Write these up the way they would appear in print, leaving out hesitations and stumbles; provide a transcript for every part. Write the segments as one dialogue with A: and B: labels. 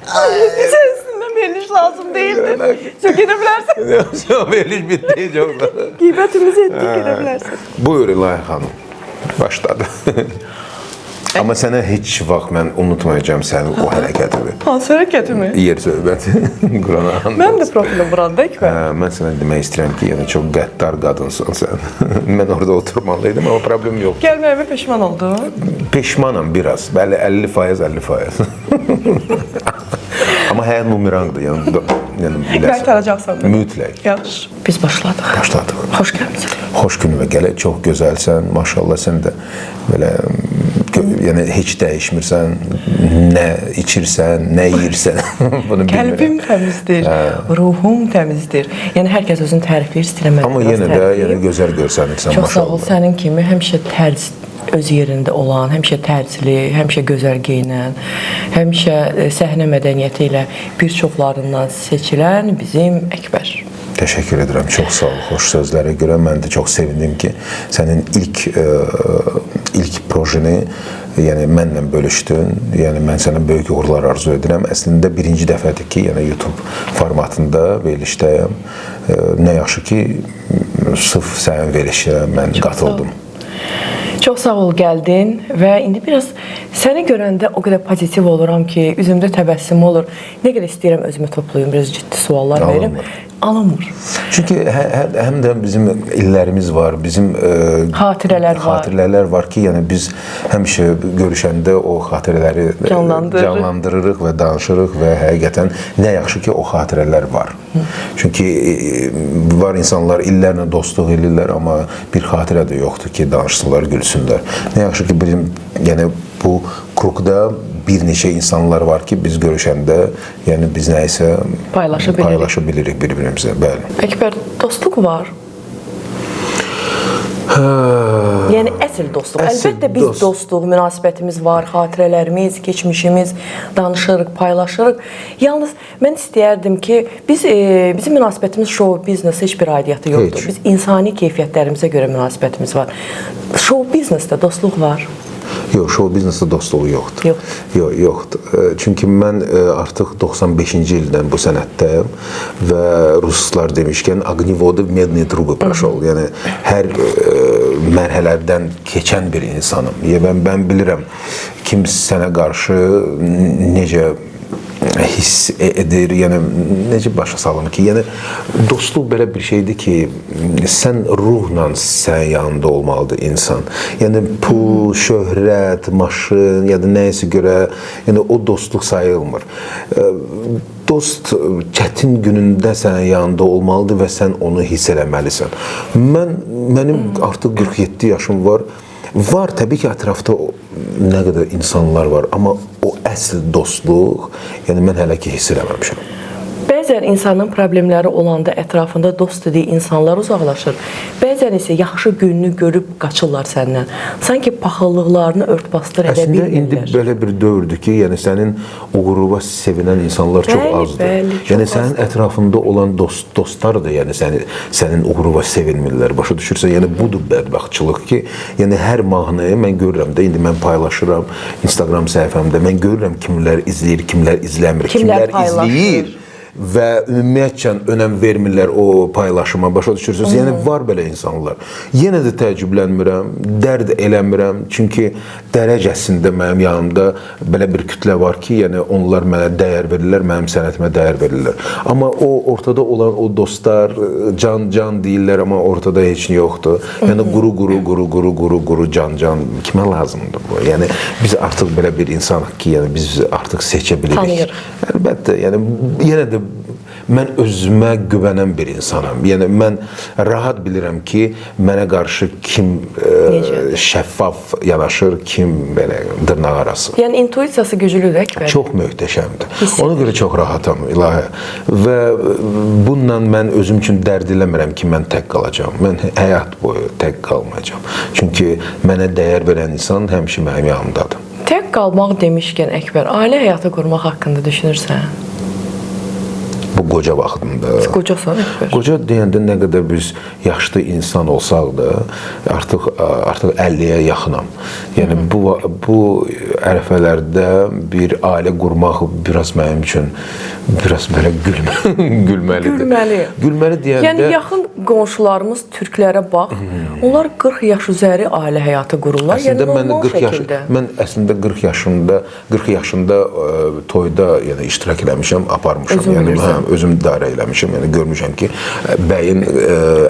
A: Bizə üstündən veriliş lazım değildir. Çox gedə bilərsən.
B: Veriliş bitdi çox.
A: Qeybətimizi etdik, gedə bilərsən.
B: Buyur İlahi xanım. Başladı. Amma sənə heç vaxt mən unutmayacağam sənin o hərəkətini.
A: Hansı hərəkətimi?
B: Yer söhbəti. Qurana and
A: Mənim də
B: olsun.
A: profilim buranda Əkbər.
B: Hə, mən sənə demək istəyirəm ki, yəni çox qəddar qadınsın sən. Mən orada oturmalıydım, amma problem yox.
A: Gəlməyimə peşman oldum.
B: Peşmanam biraz. Bəli, 50%, 50%. Amma həyat bumerangdır, yəni bilərsən.
A: Qaytaracaqsan məni.
B: Mütləq.
A: Yaxşı. Biz başladıq.
B: Başladıq.
A: Xoş gəlmisən.
B: Xoş günümə gələ, çox gözəlsən, maşallah sən də belə yəni heç dəyişmirsən, nə içirsən, nə yeyirsən, bunu bilmirəm.
A: Qəlbim təmizdir, ruhum təmizdir. Yəni hər kəs özünü tərifləyir, istəyirəm mən
B: Amma
A: biraz
B: yenə də
A: tərifləyim.
B: yəni gözəl görsənirsən,
A: Çox sağ ol,
B: maşallah.
A: sənin kimi həmişə tərz öz yerində olan, həmişə tərzli, həmişə gözəl geyinən, həmişə səhnə mədəniyyəti ilə bir çoxlarından seçilən bizim Əkbər.
B: Təşəkkür edirəm. Çox sağ ol xoş sözlərə görə. Mən də çox sevindim ki, sənin ilk projeni yəni mənlə bölüşdün. Yəni mən sənə böyük uğurlar arzu edirəm. Əslində birinci dəfədir ki, yəni YouTube formatında verilişdəyəm. Nə yaxşı ki, sırf sənin verilişinə mən qatıldım.
A: Çox sağ ol gəldin və indi biraz səni görəndə o qədər pozitiv oluram ki, üzümdə təbəssüm olur. Nə qədər istəyirəm özümü toplayım, biraz ciddi suallar verim.
B: Alınmır.
A: Alınmır.
B: Çünki həm də bizim illərimiz var, bizim
A: Xatirələr var.
B: Xatirələr var ki, yəni biz həmişə görüşəndə o xatirələri canlandırırıq və danışırıq və həqiqətən nə yaxşı ki, o xatirələr var. Çünki var insanlar illərlə dostluq eləyirlər, amma bir xatirə də yoxdur ki, danışsınlar, gülsünlər. Nə yaxşı ki, bizim yəni bu kruqda bir neçə insanlar var ki, biz görüşəndə, yəni biz nəyisə
A: paylaşa bilirik.
B: Paylaşa bilirik bir-birimizə, bəli.
A: Əkbər, dostluq var. Yəni əsl dostluq.
B: Əsl
A: Əlbəttə biz dostluq, münasibətimiz var, xatirələrimiz, keçmişimiz, danışırıq, paylaşırıq. Yalnız mən istəyərdim ki, biz bizim münasibətimiz şou biznesə heç bir aidiyyatı yoxdur.
B: Heç.
A: Biz insani keyfiyyətlərimizə görə münasibətimiz var. Şou biznesdə dostluq var.
B: Yox, şou biznesdə dostluq yoxdur.
A: Yoxdur.
B: Yox, yoxdur. Çünki mən artıq 95-ci ildən bu sənətdəyəm və ruslar demişkən ogni vody medni truby proşol. Yəni hər mərhələdən keçən bir insanım. Yəni mən bilirəm kim sənə qarşı necə hiss edir, yəni necə başa salım ki, yəni dostluq belə bir şeydir ki, sən ruhla sənin yanında olmalıdır insan. Yəni pul, şöhrət, maşın ya da nəyisə görə, yəni o dostluq sayılmır. Dost çətin günündə sənin yanında olmalıdır və sən onu hiss eləməlisən. Mənim artıq 47 yaşım var. Var, təbii ki, ətrafda nə qədər insanlar var, amma o əsl dostluq, yəni mən hələ ki hiss eləməmişəm.
A: Bəzən insanın problemləri olanda ətrafında dost dediyi insanlar uzaqlaşır. Bəzən isə yaxşı gününü görüb qaçırlar səndən. Sanki paxıllıqlarını örtbasdır edə
B: Əslində indi
A: bilmirlər.
B: belə bir dövrdür ki, yəni sənin uğuruna sevinən insanlar çox
A: Bəli,
B: azdır.
A: bəli, çox
B: yəni sənin
A: azdır.
B: ətrafında olan dostlar da yəni sənin uğuruna sevinmirlər. Başa düşürsən? Yəni budur bədbəxtçılıq ki, yəni hər mahnıyı mən görürəm də, indi mən paylaşıram Instagram səhifəmdə. Mən görürəm kimlər izləyir, kimlər izləmir,
A: Kimlər
B: kimlər
A: paylaşır.
B: izləyir və ümumiyyətcə önəm vermirlər o paylaşıma, başa düşürsünüz? Yəni var belə insanlar. Yenə də təəccüblənmirəm, dərd eləmirəm, çünki dərəcəsində mənim yanımda belə bir kütlə var ki, yəni onlar mənə dəyər verirlər, mənim sənətimə dəyər verirlər. Amma o ortada olan o dostlar can can deyirlər, amma ortada heç nə yoxdur. Yəni quru quru quru quru quru quru can can kimə lazımdır bu? Yəni biz artıq belə bir insanıq ki, yəni biz artıq seçə bilirik.
A: Tanıyırıq.
B: Əlbəttə, yəni yenə də mən özümə güvənən bir insanam. Yəni mən rahat bilirəm ki, mənə qarşı kim şəffaf yanaşır, kim belə dırnaq arası.
A: Yəni intuisiyası güclüdür Əkbər.
B: Çox möhtəşəmdir.
A: Hiss
B: Ona görə çox rahatam, ilahi. Və bununla mən özüm üçün dərd eləmirəm ki, mən tək qalacağam. Mən həyat boyu tək qalmayacağam. Çünki mənə dəyər verən insan həmişə mənim yanımdadır.
A: Tək qalmaq demişkən Əkbər, ailə həyatı qurmaq haqqında düşünürsən?
B: Bu qoca vaxtında.
A: Qocasan, Əkbər.
B: Qoca deyəndə nə qədər biz yaşlı insan olsaq da, artıq 50-yə yaxınam. Yəni bu ərəfələrdə bir ailə qurmaq biraz mənim üçün biraz belə gülməlidir.
A: Gülməli.
B: Gülməli deyəndə.
A: Yəni yaxın qonşularımız türklərə bax, onlar 40 yaş üzəri ailə həyatı qururlar.
B: Əslində
A: yəni
B: mən
A: normal
B: 40 yaş,
A: şəkildə.
B: mən əslində 40 yaşında toyda, yəni iştirak eləmişəm, aparmışam.
A: Özün
B: yəni
A: bilirsən.
B: Özüm idarə eləmişəm. Yəni görmüşəm ki, bəyin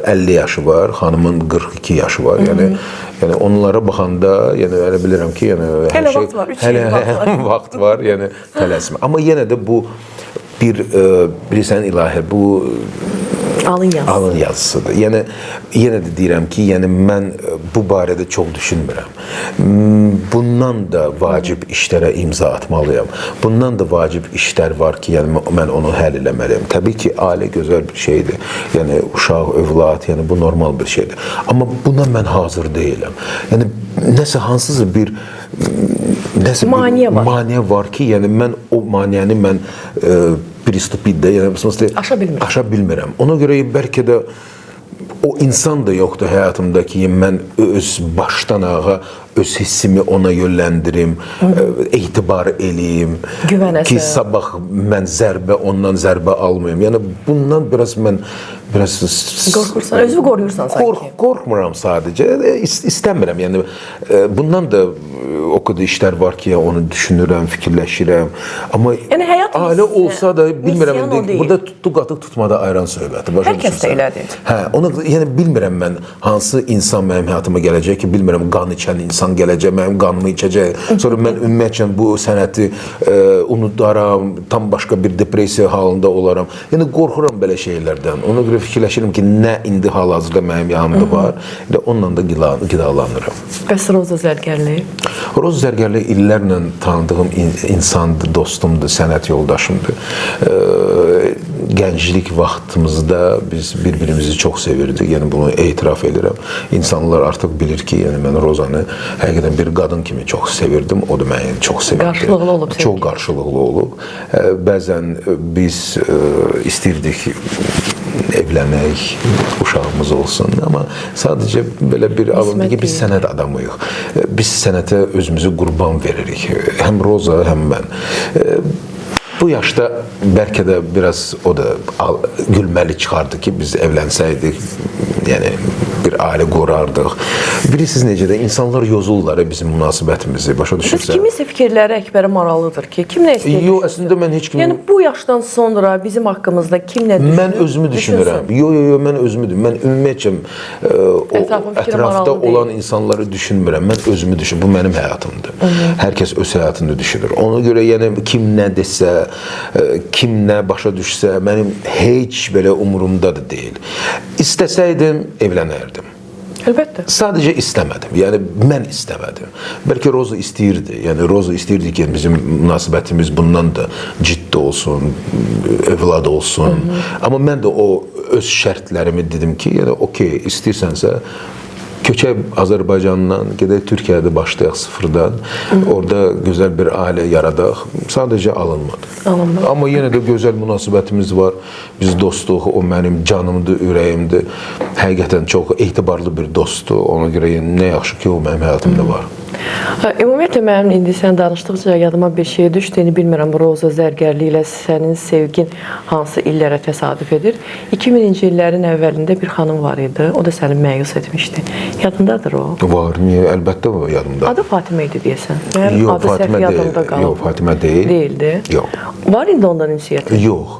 B: 50 yaşı var, xanımın 42 yaşı var. Yəni onlara baxanda, yəni elə bilirəm ki, yəni hər
A: hələ
B: şey
A: vaxt var, 3 il vaxt var.
B: Vaxt var, yəni tələsmə. Amma yenə də bu bir bilirsən İlahə, bu
A: alın yazısı.
B: Alın yazısıdır. Yəni yenə də deyirəm ki, yəni mən bu barədə çox düşünmürəm. Bundan da vacib işlərə imza atmalıyam. Bundan da vacib işlər var ki, yəni mən onu həll eləməliyəm. Təbii ki, ailə gözəl bir şeydir. Yəni uşaq, övlad, yəni bu normal bir şeydir. Amma buna mən hazır deyiləm. Yəni nəsə hansısa bir nəsə
A: maneə var.
B: Maneə var ki, yəni mən o maneəni mən pristupiddə, yəni
A: aşa bilmirəm.
B: Aşa bilmirəm. Ona görə bəlkə də o insan da yoxdur həyatımda ki, mən öz başdan ayağa öz hissimi ona yönləndirim, etibar eləyim
A: güvənəsə
B: ki, sabah mən ondan zərbə almayım. Yəni bundan biraz mən biraz
A: qorxursan, özünü qoruyursan sanki.
B: Qorxmuram sadəcə, istəmirəm. Yəni bundan da o qədər işlər var ki, onu düşünürəm, fikirləşirəm. Amma
A: yəni həyat
B: ailə olsa da bilmirəm indi burada tutdu qatıq tutmada ayran söhbəti.
A: Hər kəs də elədir.
B: Hə, onu yəni bilmirəm mən hansı insan mənim həyatıma gələcək ki, bilmirəm qan içən insan gələcək, mənim qanımı içəcək. Sonra mən ümumiyyətcə bu sənəti unudaram, tam başqa bir depressiya halında olaram. Yəni qorxuram belə şeylərdən. Ona görə fikirləşirəm ki, nə indi hal-hazırda mənim yanımda var, elə onunla da qidalanıram.
A: Bəs Roza Zərgərli?
B: Roza Zərgərli illərlə tanıdığım insandır, dostumdur, sənət yoldaşımdır. Gənclik vaxtımızda biz bir-birimizi çox sevirdik. Yəni bunu etiraf edirəm. İnsanlar artıq bilir ki, yəni mən Rozanı həqiqətən bir qadın kimi çox sevirdim. O da məni çox sevirdi.
A: Qarşılıqlı olub sevgi.
B: Çox qarşılıqlı olub. Bəzən biz istirdik evlənək, uşağımız olsun. Amma sadəcə belə bir alındı ki, biz sənət adamıyıq. Biz sənətə özümüzü qurban veririk. Həm Roza, həm mən. Bu yaşda bəlkə də biraz o da gülməli çıxardı ki, biz evlənsəydik, yəni bir ailə qurardıq. Bilirsiniz necə də insanlar yozurlar bizim münasibətimizi, başa düşürsən?
A: Bəs kiminsə fikirləri Əkbərə maraqlıdır ki, kim nə istəyir?
B: Yox, əslində mən heç kim...
A: Yəni bu yaşdan sonra bizim haqqımızda kim nə düşünür?
B: Mən özümü düşünürəm. Yox, yox, yox, mən özümü düşünürəm. Mən ümumiyyətcə ətrafda olan insanları düşünmürəm. Mən özümü düşünürəm. Bu mənim həyatımdır. Hər kəs öz həyatını düşünür. Ona görə yəni kim nə desə, kim nə başa düşsə, mənim heç belə umurumda da deyil. İstəsəydim, evlənərdim.
A: Əlbəttə.
B: Sadəcə istəmədim. Yəni mən istəmədim. Bəlkə Roza istəyirdi. Yəni Roza istəyirdi ki, bizim münasibətimiz bundan da ciddi olsun, övlad olsun. Amma mən də o öz şərtlərimi dedim ki, yəni okey, istəyirsənsə köçək Azərbaycandan, gedək Türkiyədə başlayaq sıfırdan. Orada gözəl bir ailə yaradaq. Sadəcə alınmadı.
A: Alınmadı.
B: Amma yenə də gözəl münasibətimiz var. Biz dostuq, o mənim canımdır, ürəyimdir. Həqiqətən çox etibarlı bir dostdur. Ona görə nə yaxşı ki, o mənim həyatımda var.
A: Ümumiyyətlə, mənim indi sən danışdıqca yadıma bir şey düşdü. İndi bilmirəm, Roza Zərgərli ilə sənin sevgin hansı illərə təsadüf edir. 2000-ci illərin əvvəlində bir xanım var idi. O da səni məyus etmişdi. Yadındadır o?
B: Var, niyə? Əlbəttə yadımda.
A: Adı Fatimə idi deyəsən. Mənim
B: Yox,
A: adı
B: Fatimə
A: səhv yadımda
B: deyil.
A: qalıb.
B: Yox, Fatimə deyil.
A: Deyildi.
B: Yox.
A: Var indi ondan ünsiyyəti?
B: Yox.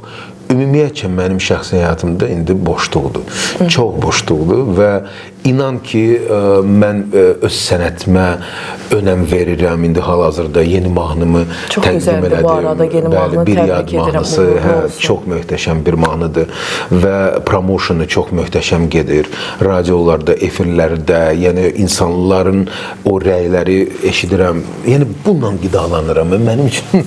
B: Ümumiyyətcə mənim şəxsi həyatımda indi boşluqdur. Çox boşluqdur və inan ki, mən öz sənətimə önəm verirəm. İndi hal-hazırda yeni mahnımı
A: çox
B: təqdim
A: gözəldir
B: elədim.
A: Bu arada yeni mahnını
B: bir
A: təbrik
B: yad
A: edirəm.
B: Mahnısı, çox möhtəşəm bir mahnıdır və promoşonu çox möhtəşəm gedir. Radiolarda, efirlərdə, yəni insanların o rəyləri eşidirəm. Yəni bununla qidalanıram. Mənim üçün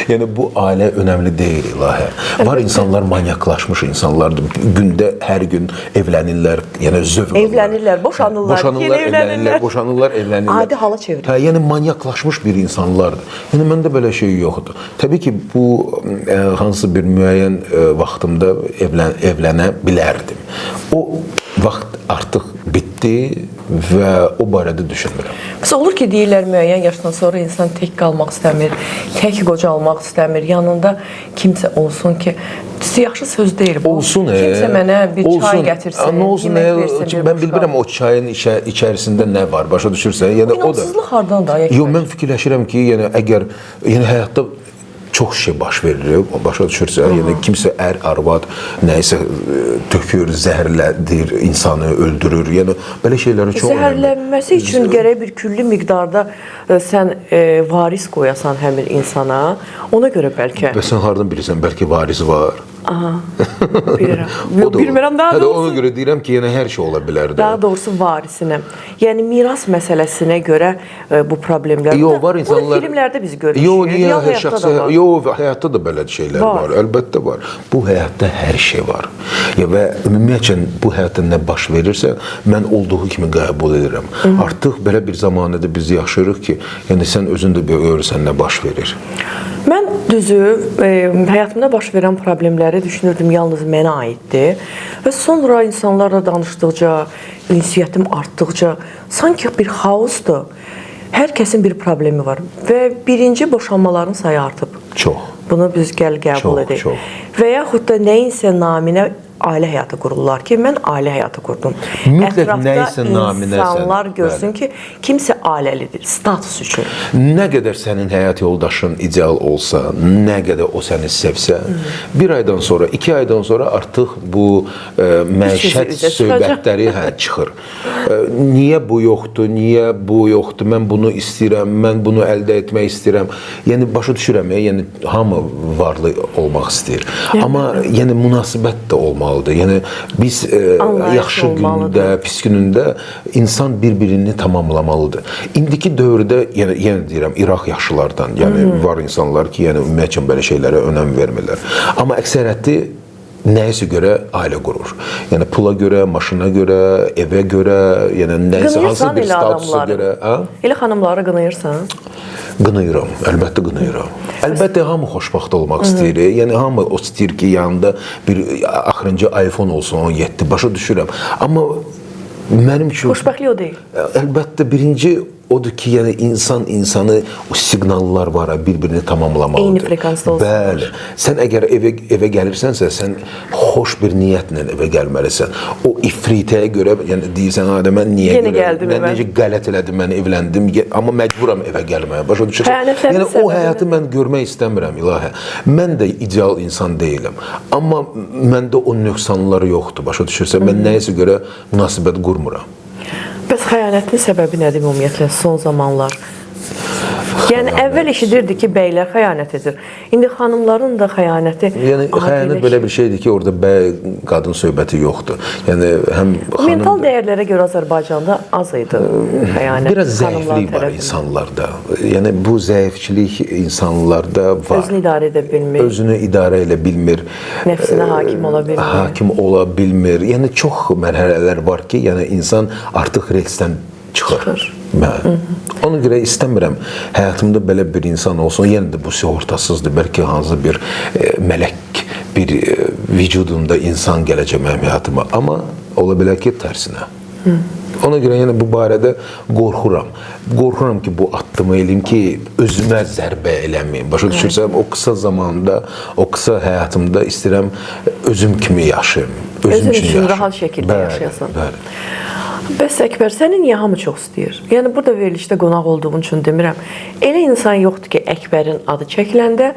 B: yəni bu ailə önəmli deyil İlahə. Var insanlar manyaklaşmış insanlardır. Gündə hər gün evlənirlər, yəni zövq alırlar.
A: Evlənirlər, Evlənirlər, boşanırlar,
B: boşanırlar,
A: yenə
B: evlənirlər,
A: evlənirlər.
B: Boşanırlar, evlənirlər.
A: Adi hala çevrilir.
B: Hə, yəni manyaklaşmış bir insanlardır. Yəni məndə belə şey yoxdur. Təbii ki, bu hansı bir müəyyən vaxtımda evlənə bilərdim. O vaxt artıq bitdi və o barədə düşünmürəm.
A: Bəs olur ki, deyirlər müəyyən yaşdan sonra insan tək qalmaq istəmir, tək qocalmaq istəmir, yanında kimsə olsun ki, yaxşı söz deyil bu.
B: Olsun,
A: Kimsə mənə bir
B: olsun.
A: çay gətirsin,
B: Nə olsun,
A: yemək versin, bir
B: mən bilmirəm o çayın içərisində nə var, başa düşürsən? Yəni o da.
A: İnamsızlıq hardan da?
B: Yox, mən fikirləşirəm ki, yəni əgər yəni həyatda çox şey baş verir, başa düşürsən? Yəni kimsə ər, arvad nəyisə tökür, zəhərlədir, insanı öldürür. Yəni belə şeyləri çox önəmli.
A: Zəhərlənməsi üçün gərək bir külli miqdarda sən varis qoyasan həmin insana, ona görə bəlkə.
B: Və sən hardan bilirsən, bəlkə varis var.
A: Aha, bilirəm.
B: O da
A: Bilmirəm daha
B: Hədə
A: doğrusu.
B: ona görə deyirəm ki, yəni hər şey ola bilər də.
A: Daha doğrusu varisinə. Yəni miras məsələsinə görə bu problemlər.
B: Yox, var insanlar.
A: Bunu filmlərdə biz görmüşük.
B: Yox, niyə
A: Real həyatda
B: şəxsi
A: da var.
B: Yox, həyatda da belə şeylər
A: Var.
B: var. Əlbəttə var. Bu həyatda hər şey var. Ya və ümumiyyətcə bu həyatda nə baş verirsə, mən olduğu kimi qəbul edirəm. Artıq belə bir zamanədə biz yaşayırıq ki, yəni sən özün də görürsən nə baş verir.
A: Mən düzü həyatımda baş verən problemləri düşünürdüm yalnız mənə aiddir. Və sonra insanlarla danışdıqca, ünsiyyətim artdıqca sanki bir xaosdur. Hər kəsin bir problemi var və birinci boşanmaların sayı artıb.
B: Çox.
A: Bunu biz gəl qəbul
B: Çox,
A: edək.
B: çox.
A: Və yaxud da nəyinsə naminə ailə həyatı qururlar ki, mən ailə həyatı qurdum.
B: Mütləq
A: Ətrafda
B: nəyisə naminəsən.
A: insanlar görsün ki, kimsə ailəlidir, status üçün.
B: Nə qədər sənin həyat yoldaşın ideal olsa, nə qədər o səni sevsə, bir aydan sonra, 2 aydan sonra artıq bu məişət
A: üzə çıxacaq.
B: söhbətləri çıxır. Niyə bu yoxdur, niyə bu yoxdur, mən bunu istəyirəm, mən bunu əldə etmək istəyirəm. Yəni başa düşürəm, yəni hamı varlı olmaq istəyir. Amma yəni münasibət də olmalıdır. Yəni biz yaxşı
A: olmalıdır.
B: gündə, pis günündə insan bir-birini tamamlamalıdır. İndiki dövrdə, yəni yenə deyirəm, İraq yaxşılardan, yəni var insanlar ki, yəni ümumiyyətcə belə şeylərə önəm vermirlər. Amma əksəriyyəti nəyisə görə ailə qurur. Yəni pula görə, maşına görə, evə görə, yəni nəyisə hansı bir statusa görə, hə?
A: Elə xanımları qınayırsan?
B: Qınayıram, əlbəttə qınayıram. Əlbəttə hamı xoşbəxt olmaq istəyir. Yəni hamı o istəyir ki, yanında bir axırıncı iPhone olsun 17. Başa düşürəm. Amma mənim üçün
A: Xoşbəxtlik o deyil.
B: Əlbəttə birinci odur ki, yəni insan insanı o siqnallar var, bir-birini tamamlamalıdır.
A: Eyni frekansda olsunlar.
B: Bəli. Sən əgər evə gəlirsənsə, sən xoş bir niyyətlə evə gəlməlisən. O ifritəyə görə, yəni deyirsən, ha, mən niyə
A: Yenə
B: görə,
A: gəldim
B: mən
A: evə.
B: necə qələt elədim, mən evləndim, amma məcburam evə gəlməyə. Başa düşürsən?
A: Xəyanətlərin
B: Yəni o
A: səbəbi
B: həyatı mən görmək istəmirəm, ilahi. Mən də ideal insan deyiləm. Amma məndə o nöqsanlar yoxdur. Başa düşürsən? Mən nəyisə görə münasibət qurmuram.
A: Bəs xəyanətin səbəbi nədir ümumiyyətlə son zamanlar? Yəni əvvəl eşidirdik ki, bəylər xəyanət edir. İndi xanımların da xəyanəti
B: Yəni xəyanət belə bir şeydir ki, orada bəy qadın söhbəti yoxdur. Yəni həm xanım
A: Mental dəyərlərə görə Azərbaycanda az idi xəyanət.
B: biraz zəiflik var insanlarda. Yəni bu zəifçilik insanlarda var.
A: Özünü idarə edə bilmir.
B: Özünü idarə edə bilmir.
A: Nəfsinə hakim ola bilmir.
B: Hakim ola bilmir. Yəni çox mərhələlər var ki, yəni insan artıq relsdən çıxır. Bəli. Ona görə istəmirəm həyatımda belə bir insan olsun. Yenə də bu sığortasızdır. Bəlkə hansı bir mələk bir vücudunda insan gələcək mənim həyatıma. Amma ola bilər ki, tərsinə. Ona görə yəni bu barədə qorxuram. Qorxuram ki, bu addımı eləyim ki, özümə zərbə eləməyim. Başa düşürsən, o qısa zamanda, o qısa həyatımda istəyirəm özüm kimi yaşayım.
A: Özün üçün rahat şəkildə yaşayasan.
B: Bəli.
A: Bəs Əkbər, səni niyə hamı çox istəyir? Yəni burada verilişdə qonaq olduğun üçün demirəm. Elə insan yoxdur ki, Əkbərin adı çəkiləndə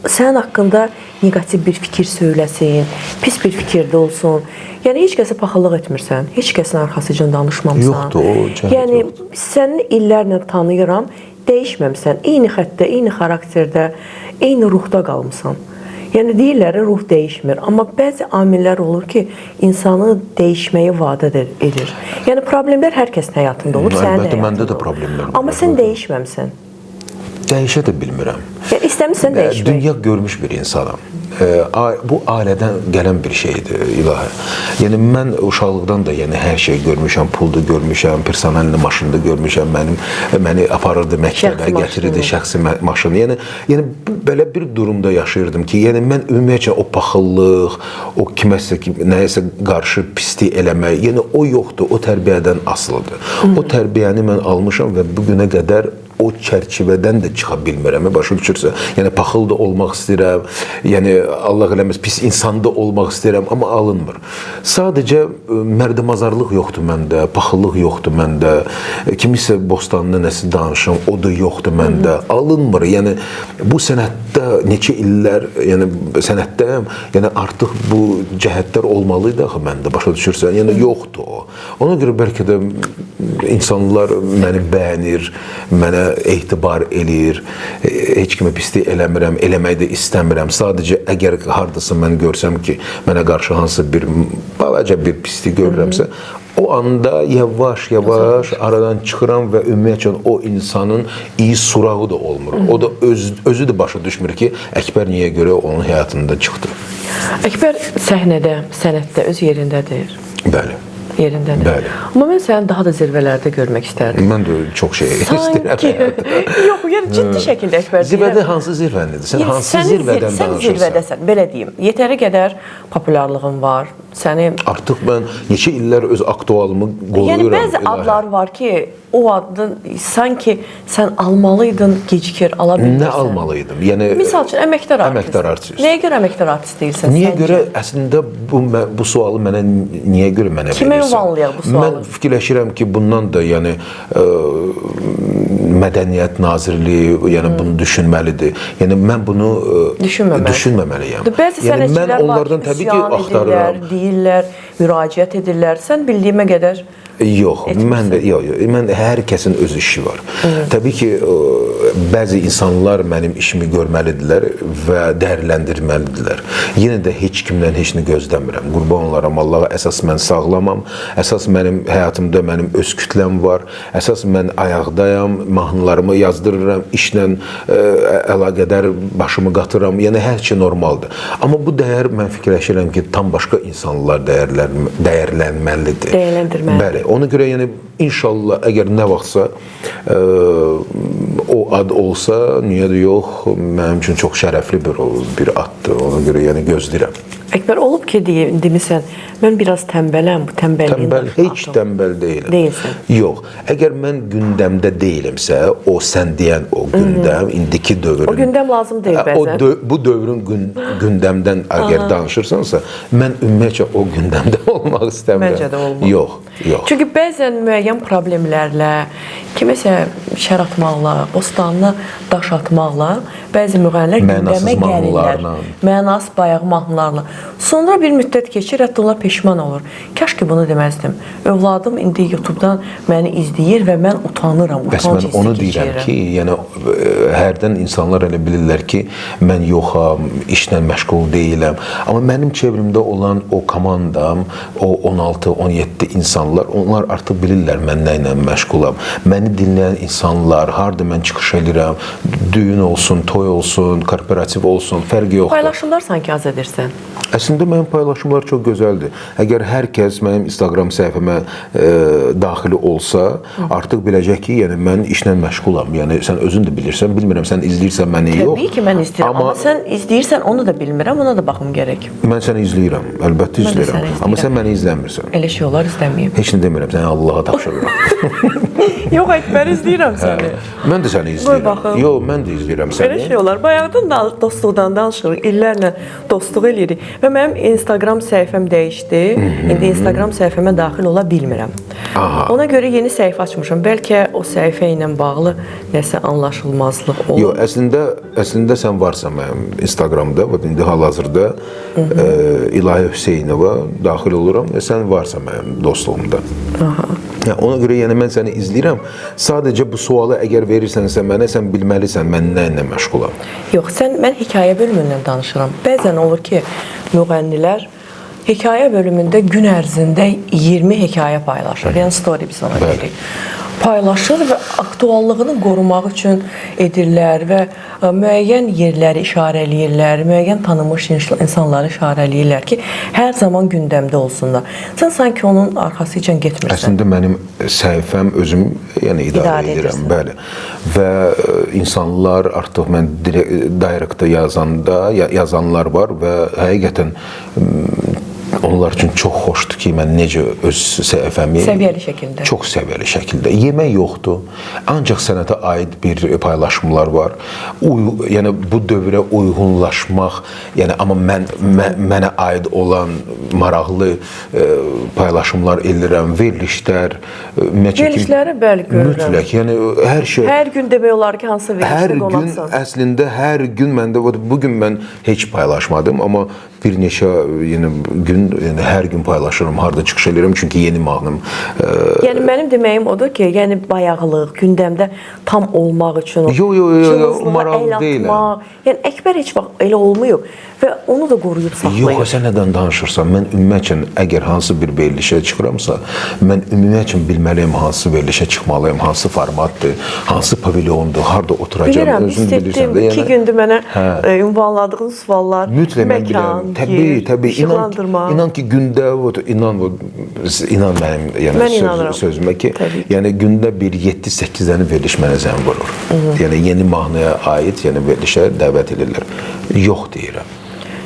A: sənin haqqında neqativ bir fikir söyləsin, pis bir fikirdə olsun. Yəni heç kəsə paxıllıq etmirsən, heç kəsin arxasıca danışmamısan.
B: Yoxdur, o cəhət
A: Yəni
B: yoxdur.
A: səni illərlə tanıyıram, dəyişməmisən. Eyni xəttdə, eyni xarakterdə, eyni ruhda qalmısan. Yəni deyirlər, ruh dəyişmir. Amma bəzi amillər olur ki, insanı dəyişməyi vadə edir. Yəni problemlər hər kəsin həyatında olur, sənin də
B: Əlbəttə, məndə
A: həyatında
B: də
A: olur.
B: problemlər var.
A: Amma sən dəyişməmisən.
B: Dəyişə də bilmirəm.
A: Yəni istəmirsən dəyişmək.
B: Dünya görmüş bir insanam. Bu ailədən gələn bir şeydir, İlahi. Yəni mən uşaqlıqdan da yəni hər şey görmüşəm, pul da görmüşəm, personallı maşını da görmüşəm. Məni aparırdı məktəbə, gətirirdi şəxsi maşını. Yəni bu belə bir durumda yaşayırdım ki, yəni mən ümumiyyətcə o paxıllıq, o kiməsə nəyəsə qarşı pislik eləmək, yəni o yoxdur, o tərbiyədən asılıdır. O tərbiyəni mən almışam və bu günə qədər o çərçivədən də çıxa bilmirəm, başa düşürsən? Yəni paxıl da olmaq istəyirəm, yəni Allah eləməz pis insan da olmaq istəyirəm, amma alınmır. Sadəcə mərdəmazarlıq yoxdur məndə, paxıllıq yoxdur məndə. Kimisə bostanına nəsə danışım, o da yoxdur məndə. Alınmır. Yəni bu sənətdə neçə illər, yəni sənətdəyəm, yəni artıq bu cəhətlər olmalı idi axı məndə, başa düşürsən? Yəni yoxdur o. Ona görə bəlkə də insanlar məni bəyənir, mənə etibar eləyir. Heç kimə pislik eləmirəm, eləmək də istəmirəm. Sadəcə əgər hardasa mən görsəm ki, mənə qarşı hansısa bir balaca bir pislik görürəmsə, o anda yavaş-yavaş aradan çıxıram və ümumiyyətcə o insanın iyi surağı da olmur. O da özü də başa düşmür ki, Əkbər niyə görə onun həyatında çıxdı.
A: Əkbər səhnədə, sənətdə öz yerindədir.
B: Bəli.
A: Yerindədir.
B: Bəli.
A: Amma mən səni daha da zirvələrdə görmək istərdim.
B: Mən də çox şey istəyirəm.
A: Yox, yəni ciddi şəkildə Əkbər.
B: Zirvədə hansı zirvənidir? Sən hansı zirvədən danışırsan?
A: Sən zirvədəsən, belə deyim. Yetəri qədər populyarlığın var. Səni
B: artıq mən neçə illər öz aktualımı qoruyuram.
A: Yəni bəzi adlar var ki, o adın sanki sən almalıydın, gecikir, ala bilmirsən.
B: Nə almalıydım? Yəni
A: misal üçün əməkdar artist.
B: Əməkdar artist.
A: Nəyə görə əməkdar artist deyilsən?
B: Niyə görə əslində bu sualı mənə niyə görə mənə verirsən?
A: Kimə ünvanlayaq bu sualı?
B: Mən fikirləşirəm ki, bundan da yəni Mədəniyyət Nazirliyi yəni bunu düşünməlidir. Yəni mən bunu düşünməməliyəm.
A: Bəzi
B: yəni
A: sənətçilər
B: mən onlardan təbii ki axtarıram,
A: deyirlər, müraciət edirlər. Sən bildiyimə qədər
B: yox, mən də yox, mən hər kəsin öz işi var. Təbii ki, bəzi insanlar mənim işimi görməlidirlər və dəyərləndirməlidirlər. Yenə də heç kimdən heç nə gözləmirəm. Qurban olaram Allaha, əsas mən sağlamam. Əsas mənim həyatımda mənim öz kütləm var. Əsas mən ayaqdayam, mahnılarımı yazdırıram, işlə əlaqədar başımı qatıram. Yəni hər şey normaldır. Amma bu dəyər mən fikirləşirəm ki, tam başqa insanlar dəyərlənməlidir.
A: Dəyərləndirməlidir.
B: Bəli. Ona görə yəni inşallah əgər nə vaxtsa o ad olsa, niyə də yox, mənim üçün çox şərəfli bir addır. Ona görə yəni gözləyirəm.
A: Əkbər, olub ki, demisən, mən biraz tənbələm, bu tənbəlliyin
B: Tənbəl, heç tənbəl deyiləm.
A: Deyilsən.
B: Yox, əgər mən gündəmdə deyilimsə, o sən deyən o gündəm, indiki dövrün...
A: O gündəm lazım deyil bəzən.
B: Bu dövrün gündəmdən əgər danışırsansa, mən ümumiyyətcə o gündəmdə olmaq istəmirəm.
A: Məncə də olmaz.
B: Yox, yox.
A: Çünki bəzən müəyyən problemlərlə, kiməsə şər atmaqla, bostanına daş atmaqla bəzi müğənnilər gündəmə gəlirlər. Mənasız bayağı mahnılarla. Sonra bir müddət keçir, hətta onlar peşman olur. Kaş ki bunu deməzdim. Övladım indi YouTube-dan məni izləyir və mən utanıram,
B: Bəs
A: utanc
B: mən onu
A: hissi
B: deyirəm
A: keçirirəm.
B: ki, yəni hərdən insanlar elə bilirlər ki, mən yoxam, işlə məşğul deyiləm. Amma mənim çevrimdə olan o komandam, o 16-17 insanlar, onlar artıq bilirlər mən nə ilə məşğulam. Məni dinləyən insanlar, harda mən çıxış edirəm, düyün olsun, toy olsun, korporativ olsun, fərqi yoxdur.
A: Paylaşımlar sanki az edirsən.
B: Əslində mənim paylaşımlar çox gözəldir. Əgər hər kəs mənim Instagram səhifəmə daxil olsa, artıq biləcək ki, yəni mən işlə məşğulam. Yəni sən özün də bilirsən, bilmirəm sən izləyirsən məni, yox.
A: Təbii ki, mən izləyirəm, amma sən izləyirsən onu da bilmirəm, ona da baxım gərək.
B: Mən səni izləyirəm, əlbəttə
A: Mən də
B: izləyirəm.
A: səni
B: Amma
A: izləyirəm.
B: sən məni izləmirsən.
A: Elə şey olar, izləməyim.
B: Heç nə demirəm, səni Allaha tapşırıram.
A: Yox, Əkbər, izləyirəm səni.
B: Mən də səni izləyirəm.
A: baxım.
B: Yox, mən də izləyirəm səni.
A: Belə şey olar. Bayaqdan da dostluqdan danışırıq, illərlə dostluq eləyirik. Və mənim Instagram səhifəm dəyişdi. İndi Instagram səhifəmə daxil ola bilmirəm.
B: Aha.
A: Ona görə yeni səhifə açmışam. Bəlkə o səhifə ilə bağlı nəsə anlaşılmazlıq olur.
B: Yox, əslində sən varsan mənim Instagramda, bax indi hal-hazırda İlahi Hüseynova daxil oluram və sən varsan mənim dostluğumda.
A: Aha.
B: Yəni, ona görə yəni mən səni izləyirəm. Sadəcə bu sualı əgər verirsənsə mənə, sən bilməlisən mən nə ilə məşğulam.
A: Yox, mən hekayə bölümündən danışıram. Bəzən olur ki, müğənnilər hekayə bölümündə gün ərzində 20 hekayə paylaşır. Yəni story biz ona deyirik. Paylaşır və aktuallığını qorumaq üçün edirlər və müəyyən yerləri işarələyirlər, müəyyən tanınmış insanları işarələyirlər ki, hər zaman gündəmdə olsunlar. Sən sanki onun arxasıca getmirsən.
B: Əslində mənim səhifəm özüm, yəni idarə edirəm,
A: edirsən.
B: Bəli. Və insanlar artıq mən directdə yazanda yazanlar var və həqiqətən onlar üçün çox xoşdur ki, mən necə öz səhifəmi
A: səviyyəli şəkildə.
B: Çox səviyyəli şəkildə. Yemək yoxdur. Ancaq sənətə aid bir paylaşımlar var. Yəni bu dövrə uyğunlaşmaq, yəni amma mənə aid olan maraqlı paylaşımlar edirəm, verilişlər,
A: verilişləri bəli görürəm.
B: Mütləq, yəni hər şey.
A: Hər gün demək olar ki, hansısa verilişdə qonaqsan.
B: Hər gün əslində hər gün məndə bu gün mən heç paylaşmadım, amma bir neçə yəni gün, yəni hər gün paylaşıram, harda çıxış edirəm, çünki yeni mahnım.
A: Yəni mənim deməyim odur ki, yəni bayaqlıq, gündəmdə tam olmaq üçün
B: Yox, maraqlı deyiləm.
A: Yəni Əkbər heç vaxt elə olmayıb və onu da qoruyub saxlayır.
B: Yox, sən nədən danışırsan? Mən ümumiyyətcə əgər hansı bir verilişə çıxıramsa, mən ümumiyyətcə bilməliyəm hansı verilişə çıxmalıyam, hansı formatdır, hansı pavilyondur, harda oturacağam.
A: Bilirəm, hiss etdim. 2 gündür mənə ünvanladığın suallar,
B: mütləq mən
A: məkan,
B: bilirəm. Təbii, təbii.
A: İşıqlandırma.
B: İnan ki, gündə, inan mənim yəni sözümə ki, yəni gündə bir 7-8 dənə veriliş mənə zəng vurur. Yəni yeni mahnıya aid, yəni verilişə dəvət edirlər. Yox deyirəm.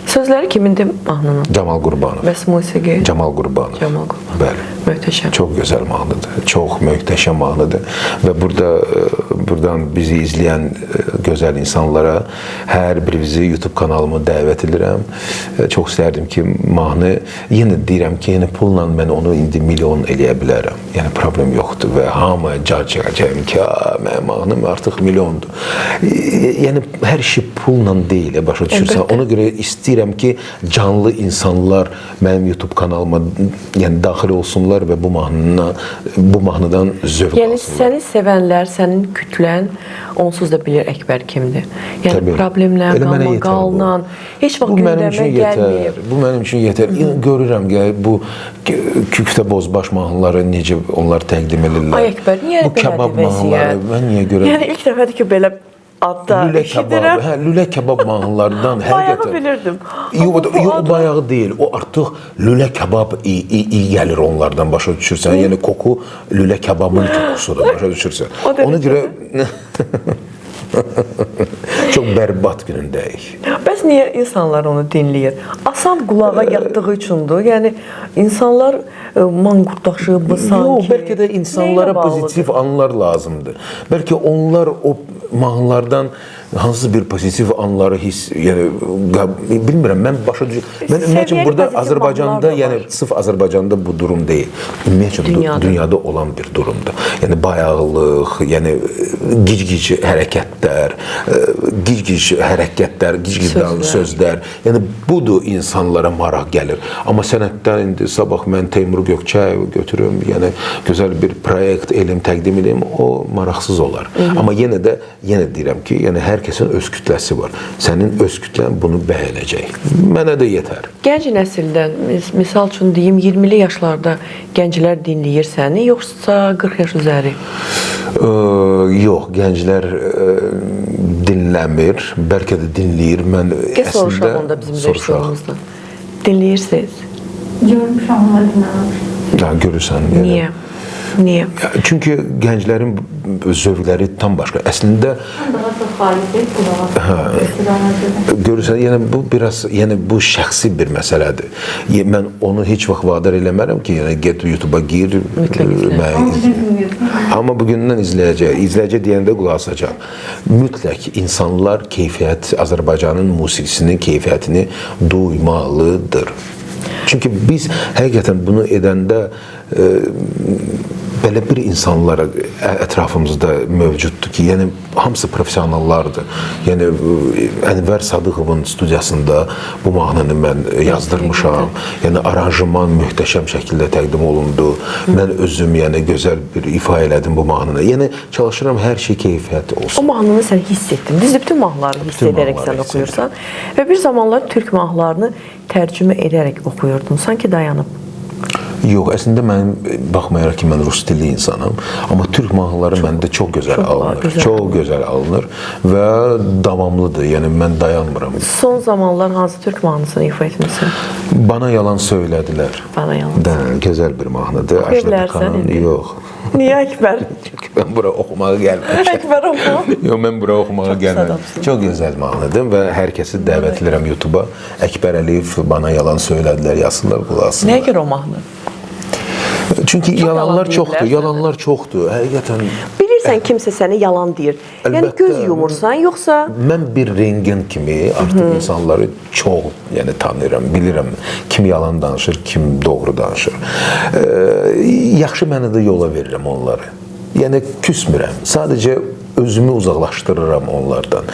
A: Sözləri kimindir mahnının?
B: Camal Qurbanov.
A: Bəs musiqi?
B: Camal Qurbanov.
A: Camal Qurbanov.
B: Bəli.
A: Möhtəşəm.
B: Çox gözəl mahnıdır. Çox möhtəşəm mahnıdır. Və burada buradan bizi izləyən gözəl insanlara hər birinizi YouTube kanalıma dəvət edirəm. Çox istərdim ki, mahnı, yenə deyirəm ki, yəni pulla mən onu indi milyon eləyə bilərəm. Yəni problem yoxdur və hamı car çəkəcəyim ki, mənim mahnım artıq milyondur. Yəni hər şey pulla deyil, başa düşürsən. Ona görə istəyirəm ki, canlı insanlar mənim YouTube kanalıma yəni daxil olsunlar və bu mahnıdan zövq
A: yəni,
B: alsınlar.
A: Səni sevənlər, sənin kütlən onsuz da bilir Əkbər kimdir. Yəni
B: təbii.
A: Problemlə, qalmaqalla, heç vaxt gündəmə gəlməyib.
B: Bu mənim üçün yetər. Görürəm ki, bu küftə bozbaş mahnıları necə onlar təqdim edirlər.
A: Ay Əkbər, niyə
B: bu kebab mahnıları, mən niyə görürəm?
A: Yəni ilk dəfədir ki, belə adda eşidirəm.
B: Lülə kebab mahnılarından
A: həqiqətən. Bayağı bilirdim.
B: Yox, bayağı deyil. O artıq lülə kebab iyi gəlir onlardan, başa düşürsən. Yəni koku lülə kebabın kokusudur, başa düşürsən. Ona görə çox bərbad günündəyik.
A: Bəs niyə insanlar onu dinləyir? Asan qulağa yatdığı üçündür. Yəni insanlar manqurtlaşıb bu sanki.
B: Yox, bəlkə də insanlara pozitiv anlar lazımdır. Bəlkə onlar o mahnılardan hansısa bir pozitiv anları hiss, yəni bilmirəm, mən başa düşürəm. Mən ümumiyyətcə burada Azərbaycanda, yəni sırf Azərbaycanda bu durum deyil. Ümumiyyətcə dünyada olan bir durumdur. Yəni bayaqlıq, yəni gic-gic hərəkətlər, gic-gic sözlər. Yəni budur insanlara maraq gəlir. Amma sənətdən indi sabah mən Teymur Gökçəyevi götürüm, yəni gözəl bir proyekt elm təqdim edeyim, o maraqsız olar. Amma yenə də yenə deyirəm ki, yəni hər kəsin öz kütləsi var. Sənin öz kütlən bunu bəyənəcək. Mənə də yetər.
A: Gənc nəsildən, misal üçün deyim, 20-li yaşlarda gənclər dinləyir səni, yoxsa 40 yaş üzəri?
B: Yox, gənclər dinləmir, bəlkə də dinləyir. Mən
A: əslində soruşaq onda bizim rejissorumuzdan. Dinləyirsiniz?
C: Görmüşəm, amma dinləməmişəm.
B: Ya, görürsən.
A: Niyə? Niyə?
B: Çünki gənclərin zövqləri tam başqa. Əslində
C: daha çox xarici qulağa.
B: Görürsən, yəni bu biraz, yəni bu şəxsi bir məsələdir. Mən onu heç vaxt vadar eləmərəm ki, yəni get YouTube-a gir. Amma bugündən izləyəcək. İzləyəcək deyəndə qulaq asacaq. Mütləq insanlar keyfiyyət, Azərbaycanın musiqisinin keyfiyyətini duymalıdır. Çünki biz həqiqətən bunu edəndə belə bir insanlar ətrafımızda mövcuddur ki, yəni hamısı professionallardır. Yəni Ənvər Sadıqovun studiyasında bu mahnını mən yazdırmışam. Yəni aranjman möhtəşəm şəkildə təqdim olundu. Mən özüm yəni gözəl bir ifa elədim bu mahnını. Yəni çalışıram hər şey keyfiyyətli olsun.
A: O mahnını sən hiss etdin. Düzdür, bütün mahnıları hiss edərək sən oxuyursan və bir zamanlar türk mahnılarını tərcümə edərək oxuyurdun. Sanki dayanıb.
B: Yox, əslində mənim baxmayaraq ki, mən rus dilli insanam, amma türk mahnıları məndə çox gözəl
A: Çox
B: alınır.
A: Gözəl.
B: Çox gözəl alınır və davamlıdır. Yəni mən dayanmıram.
A: Son zamanlar hansı türk mahnısını ifa etmisən?
B: Bana yalan söylədilər.
A: Bana yalan.
B: Də, gözəl bir mahnıdır.
A: Oxuya
B: Ajda
A: bilərsən
B: Pekkanın.
A: indi?
B: Yox.
A: Niyə Əkbər?
B: Çünki mən bura oxumağa gəlməmişəm.
A: Əkbər oxu.
B: Yox, mən bura oxumağa
A: Çox pis
B: gəlmədim.
A: adamsın.
B: Çox gözəl mahnıdır və hər kəsi dəvət edirəm YouTube-a. Əkbər Əliyev "Bana yalan söylədilər" yazsınlar, qulaq assınlar.
A: Nəyə görə o mahnı?
B: Çünki
A: Çox yalan
B: yalanlar
A: deyirlər
B: çoxdur,
A: sənə.
B: Yalanlar çoxdur. Həqiqətən
A: Bilirsən kimsə sənə yalan deyir. Yəni
B: Əlbəttə.
A: Göz yumursan yoxsa
B: mən bir rengen kimi artıq insanları çox, yəni tanıyıram, bilirəm kim yalan danışır, kim doğru danışır. Yaxşı mənada yola verirəm onları. Yəni küsmürəm. Sadəcə özümü uzaqlaşdırıram onlardan.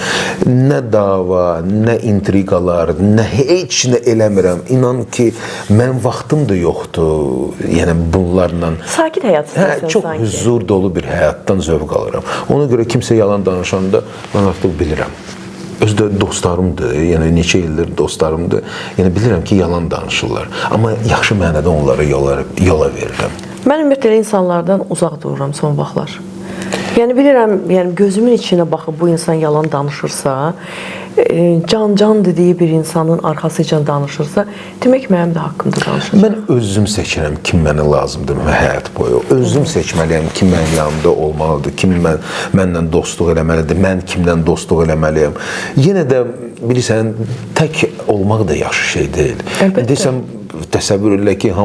B: Nə dava, nə intriqalar, nə heç nə eləmirəm. İnan ki, mənim vaxtım da yoxdur. Yəni bunlarla
A: Sakit həyat
B: Hə,
A: istəyirsən
B: çox
A: sanki.
B: Hüzur dolu bir həyatdan zövq alıram. Ona görə kimsə yalan danışanda mən artıq bilirəm. Özü də dostlarımdır, yəni neçə ildir dostlarımdır. Yəni bilirəm ki, yalan danışırlar. Amma yaxşı mənada onları yola verirəm.
A: Mən ümumiyyətlə elə insanlardan uzaq dururam son vaxtlar. Yəni bilirəm, yəni gözümün içinə baxıb bu insan yalan danışırsa, can dediyi bir insanın arxasıca danışırsa, demək mənim də haqqımda danışır.
B: Mən özüm seçirəm kim mənə lazımdır həyat boyu. Özüm seçməliyəm kim mənim yanımda olmalıdır, kim mənlə dostluq eləməlidir, mən kimlə dostluq eləməliyəm. Yenə də bilirsən, tək olmaq da yaxşı şey deyil.
A: Əlbəttə.
B: Desən, təsəvvür elə ki,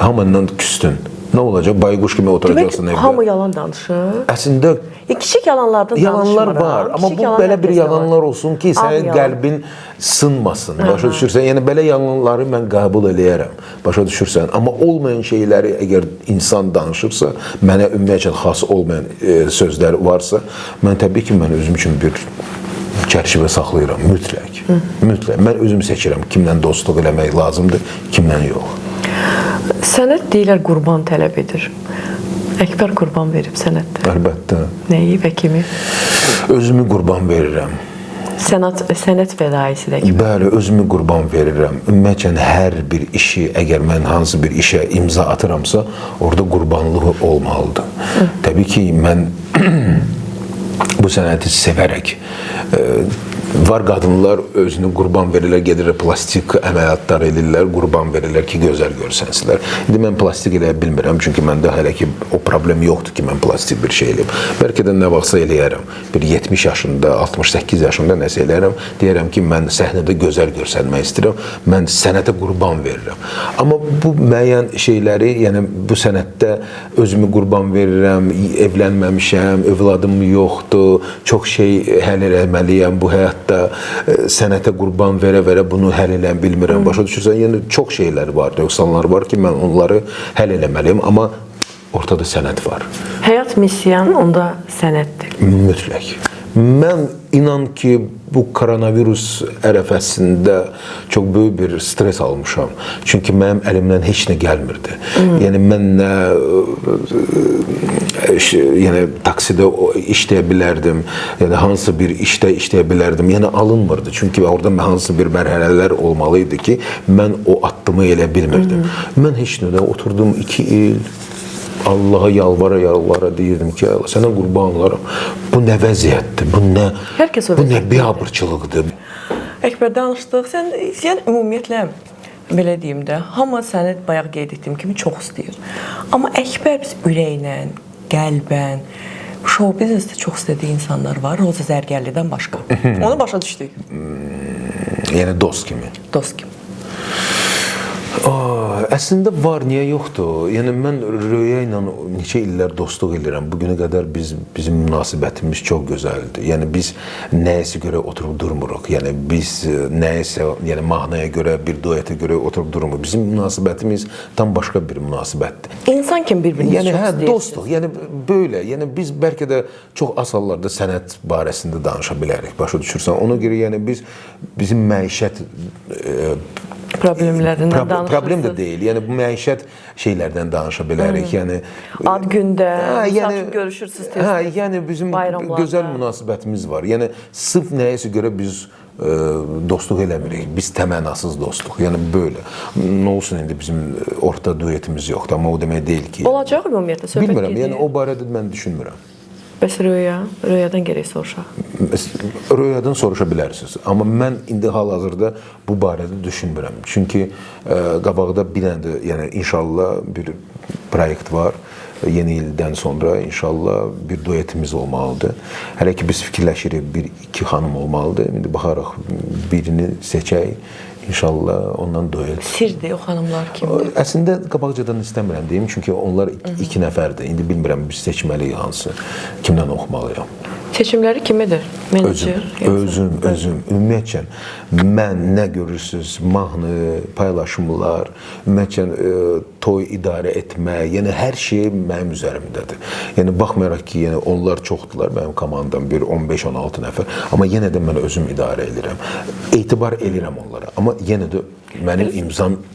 B: hamından küstün. Nə olacaq? Bayquş kimi
A: Demək,
B: oturacaqsın evdə.
A: hamı yalan danışır.
B: Əslində
A: Kiçik yalanlardan
B: yalanlar
A: danışmıram.
B: var, amma
A: Kiçik
B: bu
A: yalan
B: belə bir
A: hər kəsdə var.
B: yalanlar olsun ki,
A: Ağ
B: sənin
A: yalan.
B: qəlbin sınmasın. Başa düşürsən? Yəni belə yalanları mən qəbul eləyərəm. Başa düşürsən? Amma olmayan şeyləri əgər insan danışırsa, mənə ümumiyyətcə xas olmayan sözlər varsa, mən təbii ki, mən özüm üçün bir çərçivə saxlayıram mütləq. Mütləq. Mən özüm seçirəm kimlə dostluq eləmək lazımdır, kimlə yox.
A: Sənət deyirlər qurban tələb edir. Əkbər qurban verib sənətdə.
B: Əlbəttə.
A: Nəyi və kimi?
B: Özümü qurban verirəm.
A: Sənət fədaisi də kimi.
B: Bəli, özümü qurban verirəm. Ümumiyyətcə hər bir işi, əgər mən hansı bir işə imza atıramsa, orada qurbanlıq olmalıdır. Təbii ki, mən bu sənəti sevərək var qadınlar özünü qurban verirlər, gedirlər plastik əməliyyatlar edirlər, qurban verirlər ki, gözəl görsənsilər. İndi mən plastik eləyə bilmirəm, çünki məndə hələ ki o problem yoxdur ki, mən plastik bir şey eləyim. Bəlkə də nə vaxtsa eləyərəm. Bir 70 yaşında, 68 yaşında nəsə eləyərəm. Deyərəm ki, mən səhnədə gözəl görsənmək istəyirəm. Mən sənətə qurban verirəm. Amma bu müəyyən şeyləri, yəni bu sənətdə özümü qurban verirəm, evlənməmişəm, övladım yoxdur, çox şey həll eləməliyəm bu həyatda, sənətə qurban verə-verə bunu həll eləyə bilmirəm. Başa düşürsən? Yəni çox şeylər var, nöqsanlar var ki, mən onları həll eləməliyəm, amma ortada sənət var.
A: Həyat missiyan onda sənətdir.
B: Mütləq. Mən inan ki, bu koronavirus ərəfəsində çox böyük bir stres almışam. Çünki mənim əlimdən heç nə gəlmirdi. Yəni mən nə yəni taksidə işləyə bilərdim, yəni hansı bir işdə işləyə bilərdim. Yəni alınmırdı. Çünki orada hansı bir mərhələlər olmalı idi ki, mən o addımı elə bilmirdim. Mən heç nədə oturdum 2 il. Allaha yalvara yalvara deyirdim ki, Allah, sənə qurban olaram. Bu nə vəziyyətdir? Bu nə?
A: Hər kəs o
B: Bu nə
A: vəziyyətdədir.
B: biabırçılıqdır?
A: Əkbər, danışdıq. Sən yəni ümumiyyətlə belə deyim də, hamı səni bayaq qeyd etdiyim kimi çox istəyir. Amma Əkbər biz ürəklə, qəlbən, şou biznesdə çox istədiyi insanlar var, Roza Zərgərlidən başqa. Onu başa düşdük.
B: Yəni dost kimi.
A: Dost kimi.
B: Əslində var, niyə yoxdur? Yəni mən Röya ilə neçə illər dostluq edirəm. Bu günə qədər bizim münasibətimiz çox gözəldir. Yəni biz nəyəsə görə oturub durmuruq. Yəni biz nəyəsə, yəni mahnıya görə, bir duetə görə oturub durmuruq. Bizim münasibətimiz tam başqa bir münasibətdir.
A: İnsan kimi bir-birini
B: Yəni
A: çox
B: hə,
A: istəyirsiniz.
B: Dostluq. Yəni belə. Yəni biz bəlkə də çox az hallarda sənət barəsində danışa bilərik. Başa düşürsən? Ona görə yəni bizim məişət
A: problemlərindən danışırsınız.
B: Problem də deyil. Yəni bu məişət şeylərdən danışa bilərik. Yəni
A: ad gündə,
B: hə,
A: misal üçün görüşürsüz tez.
B: Hə, yəni bizim
A: bayramlarda.
B: Gözəl münasibətimiz var. Yəni sırf nəyəsə görə biz dostluq eləmirik. Biz təmənnasız dostluq. Yəni belə. Nə olsun indi bizim orta duetimiz yoxdur, amma o demək deyil ki.
A: Olacaq ümumiyyətlə söhbət
B: Bilmirəm.
A: gedir.
B: Yəni o barədə mən düşünmürəm.
A: Bəs Röya, Röyadan gərək soruşaq.
B: Röyadan soruşa bilərsiniz. Amma mən indi hal-hazırda bu barədə düşünmürəm. Çünki qabaqda bir dənə də, yəni inşallah bir proyekt var. Yeni ildən sonra inşallah bir duetimiz olmalıdır. Hələ ki biz fikirləşirik, bir iki xanım olmalıdır. İndi baxarıq birini seçək, inşallah ondan duet.
A: Sirdir o xanımlar kimdir?
B: Əslində qabaqcadan istəmirəm deyim, çünki onlar iki nəfərdir. İndi bilmirəm biz seçməliyik hansı, kimdən oxumalıyam.
A: Seçimləri kim edir? Menecer?
B: Özüm, özüm. Ümumiyyətcə mən nə görürsüz, mahnı, paylaşımlar, ümumiyyətcə toy idarə etmək, yəni hər şey mənim üzərimdədir. Yəni baxmayaraq ki, yəni onlar çoxdular, mənim komandam bir 15-16 nəfər, amma yenə də mən özüm idarə edirəm. Etibar elirəm onlara, amma yenə də mənim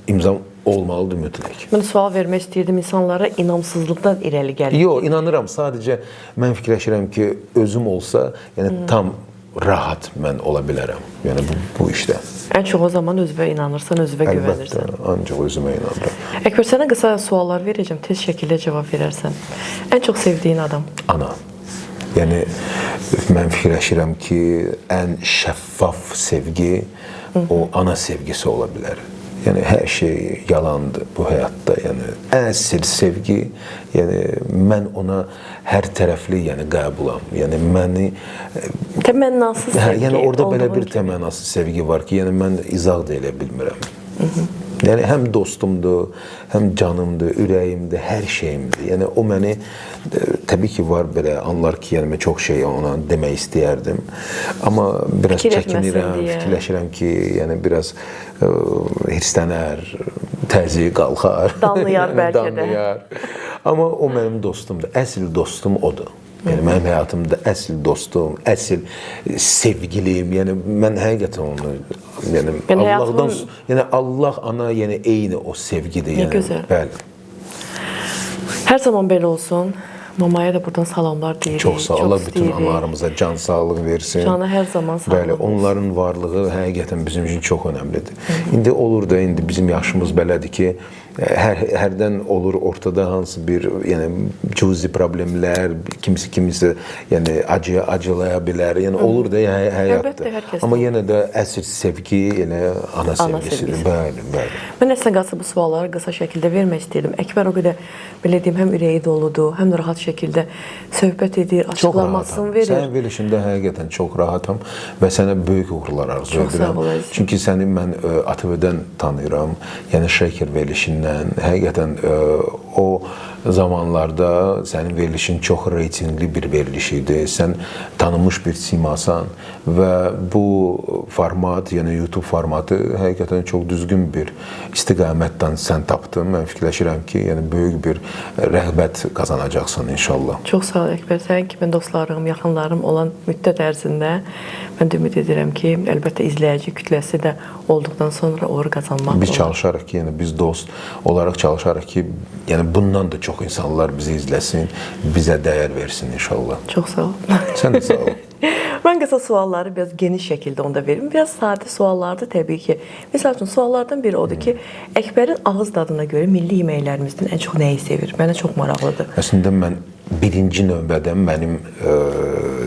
B: imzam olmalıdır mütləq.
A: Mən sual vermək istəyirdim insanlara inamsızlıqdan irəli gəlir.
B: Yox, inanıram. Sadəcə mən fikirləşirəm ki, özüm olsa, yəni tam rahat mən ola bilərəm. Yəni bu işdə.
A: Ən çox o zaman özünə inanırsan, özünə güvənirsən.
B: Əlbəttə, ancaq özümə inanıram.
A: Əkbər, sənə qısa suallar verəcəm, tez şəkildə cavab verərsən. Ən çox sevdiyin adam?
B: Ana. Yəni mən fikirləşirəm ki, ən şəffaf sevgi o ana sevgisi ola bilər. Yəni hər şey yalandır bu həyatda. Yəni əsl sevgi, yəni mən ona hər tərəfli, yəni qəbulam. Yəni məni
A: təmənnasız sevgi.
B: Hə, yəni orada belə bir təmənnasız sevgi var ki, yəni mən izah da elə bilmirəm. Yəni həm dostumdur, həm canımdır, ürəyimdir, hər şeyimdir. Yəni o məni təbii ki var belə anlar ki, yəni mən çox şey ona demək istəyərdim. Amma biraz çəkinirəm, fikirləşirəm ki, yəni biraz hirslənər, təzyiqi qalxar.
A: Danlayar bəlkə də.
B: Danlayar. Amma o mənim dostumdur. Əsl dostum odur. Yəni mənim həyatımda əsl dostum, əsl sevgilim, yəni mən həqiqətən onu, yəni Allahdan, yəni Allah ana, yəni eyni o sevgidir, yəni.
A: Nə gözəl.
B: Bəli.
A: Hər zaman belə olsun. Mamaya da buradan salamlar deyirik.
B: Çox sağ ol. Allah bütün analarımıza can sağlığı versin.
A: Canı hər zaman sağ olsun.
B: Bəli, onların varlığı həqiqətən bizim üçün çox önəmlidir. İndi olur da, indi bizim yaşımız belədir ki, hərdən olur ortada hansı bir, yəni cüzi problemlər, kimisi yəni acılaya bilər. Yəni olur da həyatda. Amma yenə də əsl sevgi elə ana sevgisidir. Bəli, bəli.
A: Mən əslində qalsa bu sualları qısa şəkildə vermək istəyirdim. Əkbər o qədər belə deyim, həm ürəyi doludur, həm də rahat şəkildə söhbət edir, açıqlamasını verir.
B: Sənin verilişində həqiqətən çox rahatam və sənə böyük uğurlar arzu edirəm. Çünki səni mən ATV-dən tanıyıram. Yəni Şeker verilişindən. Həqiqətən o zamanlarda sənin verilişin çox reytingli bir veriliş idi. Sən tanınmış bir simasan və bu format, yəni YouTube formatı həqiqətən çox düzgün bir istiqamətdən sən tapdın. Mən fikirləşirəm ki, yəni böyük bir rəğbət qazanacaqsan inşallah.
A: Çox sağ ol Əkbər. Sənin kimi dostlarım, yaxınlarım olan müddət ərzində mən də ümid edirəm ki, əlbəttə izləyici kütləsi də olduqdan sonra uğur qazanmaq
B: Biz çalışarıq ki, yəni biz dost olaraq çalışarıq ki, yəni bundan da çox insanlar bizi izləsin, bizə dəyər versin inşallah.
A: Çox sağ ol.
B: Sən də sağ ol.
A: Mən qısa sualları biraz geniş şəkildə onda verim. Biraz sadə suallardır təbii ki. Misal üçün suallardan biri odur ki, Əkbərin ağız dadına görə milli yeməklərimizdən ən çox nəyi sevir? Mənə çox maraqlıdır.
B: Əslində mən birinci növbədə mənim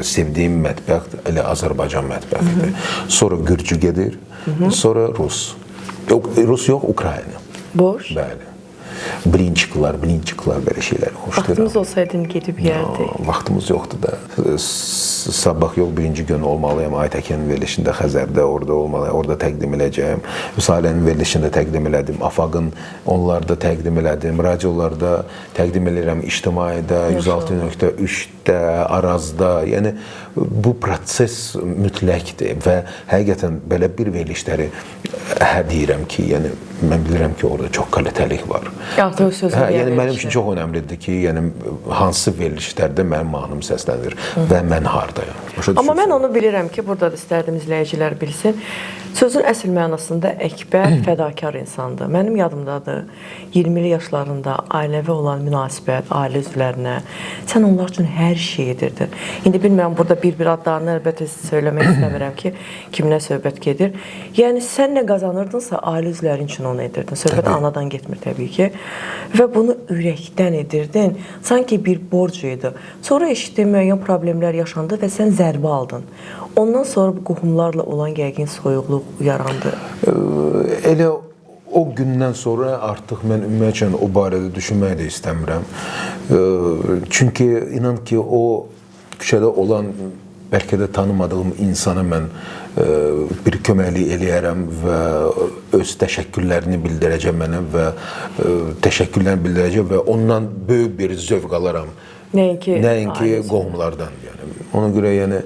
B: sevdiyim mətbəx elə Azərbaycan mətbəxidir. Sonra Gürcü gedir, sonra Rus. Yox, Rus yox, Ukrayna.
A: Borş?
B: Bəli. Blinçiklar, belə şeyləri xoşlayıram.
A: Vaxtımız olsaydı gedib yerdik.
B: Vaxtımız yoxdur da. Sabah yox, birinci gün olmalıyam. Aytəkin verilişində Xəzərdə orada olmalıyam. Orada təqdim eləyəcəyəm. Vüsalənin verilişində təqdim elədim. Afaqın onlarda təqdim elədim. Radiolarda təqdim eləyirəm. İctimaidə, 106.3-də, Arazda. Yəni bu proses mütləqdir və həqiqətən belə bir verilişləri hə deyirəm ki, yəni mən bilirəm ki, orada çox kalitəlik var.
A: Artıq öz sözünü
B: Hə,
A: deyə
B: yəni mənim
A: verilişi.
B: üçün çox önəmlidir ki, yəni hansı verilişlərdə mənim mahnım səslənir və mən hardayam. Başa
A: Amma mən
B: düşürsünüz?
A: onu bilirəm ki, burada da istərdim izləyicilər bilsin. Sözün əsl mənasında Əkbər fədakar insandır. Mənim yadımdadır. 20-li yaşlarında ailəvi olan münasibət, ailə üzvlərinə, sən onlar üçün hər şey edirdin. İndi bilmirəm burada bir-bir adlarını əlbəttə söyləmək istəmirəm ki, kimlə söhbət gedir. Yəni sən nə qazanırdınsa ailə üzvlərin üçün onu edirdin. Söhbət anadan getmir təbii ki. Və bunu ürəkdən edirdin. Sanki bir borc idi. Sonra eşitdiyim müəyyən problemlər yaşandı və sən zərbə aldın. Ondan sonra bu qohumlarla olan yəqin soyuqluq yarandı.
B: Elə o gündən sonra artıq mən ümumiyyətcə o barədə düşünmək də istəmirəm. Çünki inan ki, o küçədə olan bəlkə də tanımadığım insana mən bir köməklik eləyərəm və öz təşəkkürlərini bildirəcəm mənə və təşəkkürlərini bildirəcəm və ondan böyük bir zövq alaram.
A: Nəinki
B: Nəinki
A: ailəsi.
B: qohumlardan, yəni. Ona görə yəni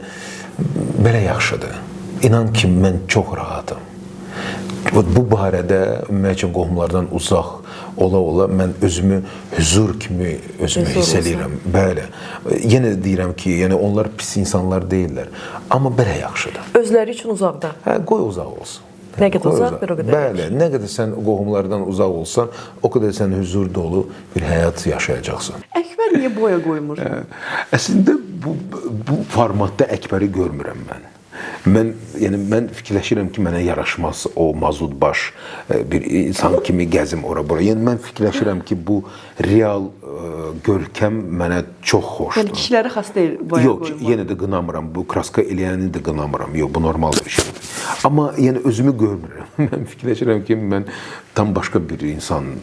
B: belə yaxşıdır. İnan ki, mən çox rahatım. Bu barədə ümumiyyətcə qohumlardan uzaq ola-ola mən özümü hüzur kimi özümü
A: Hüzur
B: hiss eləyirəm. Bəli. Yenə də deyirəm ki, yəni onlar pis insanlar deyillər. Amma belə yaxşıdır.
A: Özləri üçün uzaqda.
B: Hə, qoy uzaq olsun.
A: Nə qədər
B: Qoy
A: uzaq, bir o qədər
B: Bəli, nə qədər sən qohumlardan uzaq olsan, o qədər sən hüzur dolu bir həyat yaşayacaqsan.
A: Əkbər niyə boya qoymur?
B: Əslində bu formatda Əkbəri görmürəm mən. Mən yəni mən fikirləşirəm ki, mənə yaraşmaz o mazut baş bir insan kimi gəzim ora bura. Yəni mən fikirləşirəm ki, bu real görkəm mənə çox xoşdur.
A: Yəni kişilərə xas deyil boya
B: Yox,
A: qoymaq.
B: yenə də qınamıram. Bu kraska eləyəni də qınamıram. Yox, bu normal bir şeydir. Amma yəni özümü görmürəm. Mən fikirləşirəm ki, mən tam başqa bir insan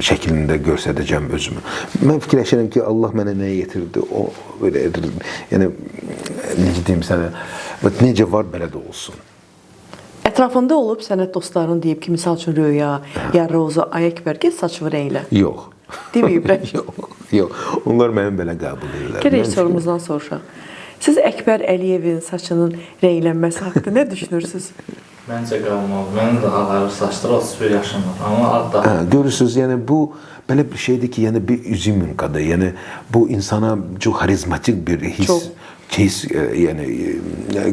B: şəklində göstərəcəm özümü. Mən fikirləşirəm ki, Allah mənə nə yetirdi, o belə edir. Yəni necə deyim sənə, necə var belə də olsun.
A: Ətrafında olub sənət dostların deyib ki, misal üçün Röya, ya Roza, ay Əkbər, get saçını rənglə.
B: Yox.
A: Deməyiblər.
B: Yox, yox. Onlar məni belə qəbul edirlər.
A: Gələk sorumuzdan soruşaq. Siz Əkbər Əliyevin saçının rənglənməsi haqqında nə düşünürsünüz?
D: Məncə qalmalı. Mənim də ağarır saçlar 31 yaşım var. Amma ad da.
B: Hə, görürsüz, yəni bu belə bir şeydir ki, yəni bir üzümünkadır. Yəni bu insana çox xarizmatik bir his
A: Çox.
B: his yəni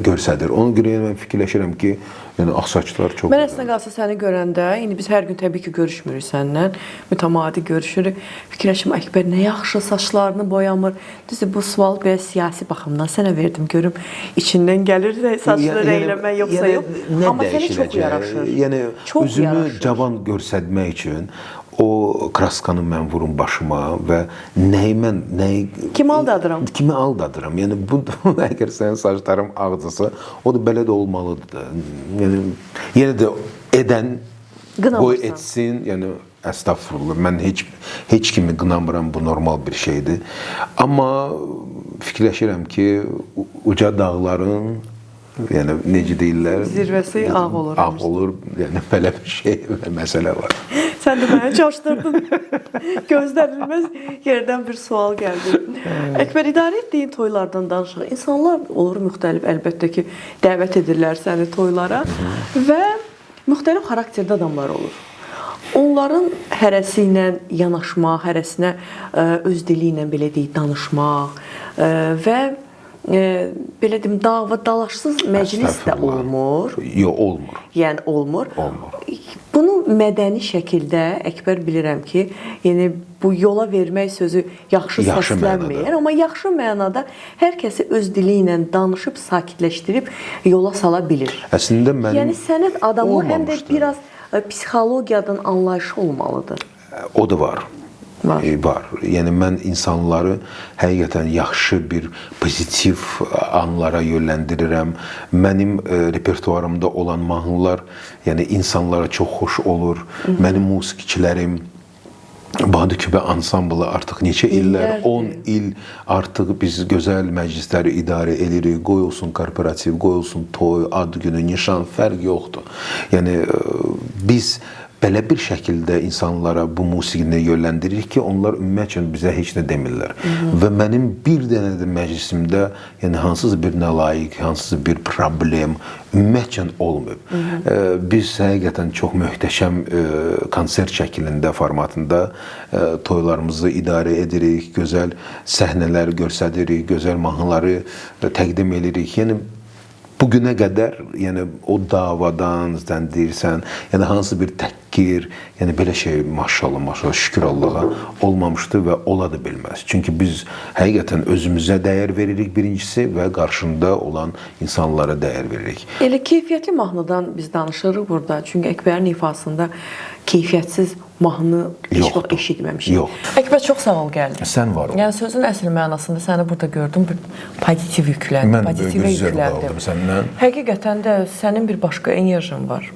B: göstərir. Ona görə yəni mən fikirləşirəm ki, yəni ağ saçlar çox.
A: Mən əslində qalsa səni görəndə, indi biz hər gün təbii ki görüşmürük səndən, mütəmadi görüşürük. Fikirləşim Əkbər nə yaxşı saçlarını boyamır. Düzdür, bu sual belə siyasi baxımdan sənə verdim görüm içindən gəlir də saçını rənglənmək yoxsa
B: yəni
A: yox.
B: Nə
A: Amma sənə çox
B: dəyişiləcək?
A: yaraşır.
B: Yəni
A: Çox
B: özümü
A: yaraşır.
B: cavan göstərmək üçün o kraskanı mən vurum başıma və nəyi mən nəyi
A: Kimi aldadıram?
B: Kimi aldadıram? Yəni bu əgər sənin saçların ağdırsa, o da belə də olmalıdır da. Yəni yenə də edən qoy
A: Qınamırsan.
B: etsin, yəni əstəğfurullah. Mən heç kimi qınamıram, bu normal bir şeydir. Amma fikirləşirəm ki, uca dağların, yəni necə deyirlər?
A: Zirvəsi ağ olur.
B: Ağ olur. Yəni belə bir şey, məsələ var.
A: Sən də məni çaşdırdın. Gözlənilməz yerdən bir sual gəldi. Əkbər, idarə etdiyin toylardan danışaq. İnsanlar olur müxtəlif, əlbəttə ki, dəvət edirlər səni toylara və müxtəlif xarakterdə adamlar olur. Onların hərəsi ilə yanaşmaq, hərəsinə öz dili ilə belə deyək, danışmaq və belə deyim, dava dalaşsız məclis də olmur.
B: Yox, olmur.
A: Yəni olmur.
B: Olmur.
A: Bunu mədəni şəkildə Əkbər bilirəm ki, yəni bu yola vermək sözü yaxşı səslənmir, amma yaxşı mənada hər kəsi öz dili ilə danışıb sakitləşdirib yola sala bilir.
B: Əslində mənim
A: Yəni sənət adamı həm də biraz psixologiyadan anlayışı olmalıdır.
B: O da var.
A: Var.
B: Var. Yəni mən insanları həqiqətən yaxşı bir pozitiv anlara yönləndirirəm. Mənim repertuarımda olan mahnılar, yəni insanlara çox xoş olur. Mənim musiqiçilərim Badı Kübə ansamblı artıq neçə illər, 10 il artıq biz gözəl məclisləri idarə edirik. Qoy olsun korporativ, qoy olsun toy, ad günü, nişan, fərq yoxdur. Yəni biz belə bir şəkildə insanlara bu musiqini yönləndiririk ki, onlar ümumiyyətcə bizə heç nə demirlər. Və mənim bir dənə də məclisimdə, yəni hansısa bir nalayiq, hansısa bir problem ümumiyyətcə olmayıb. Biz həqiqətən çox möhtəşəm konsert şəklində, formatında toylarımızı idarə edirik, gözəl səhnələr göstəririk, gözəl mahnıları təqdim edirik. Yəni bu günə qədər, yəni o davadan sən deyirsən, yəni hansı bir təhqir, yəni belə şey maşallah, maşallah, şükür Allaha olmamışdı və ola da bilməz. Çünki biz həqiqətən özümüzə dəyər veririk birincisi və qarşında olan insanlara dəyər veririk.
A: Elə keyfiyyətli mahnıdan biz danışırıq burada. Çünki Əkbərin ifasında keyfiyyətsiz mahnı heç vaxt eşitməmişik.
B: Yox.
A: Əkbər, çox sağ ol gəldin.
B: Sən var ol.
A: Yəni sözün əsl mənasında səni burada gördüm, bir pozitiv yükləndim,
B: Mən böyük
A: pozitivə
B: bir zövq
A: yükləndim.
B: aldım səndən.
A: Həqiqətən də sənin bir başqa enerjin var.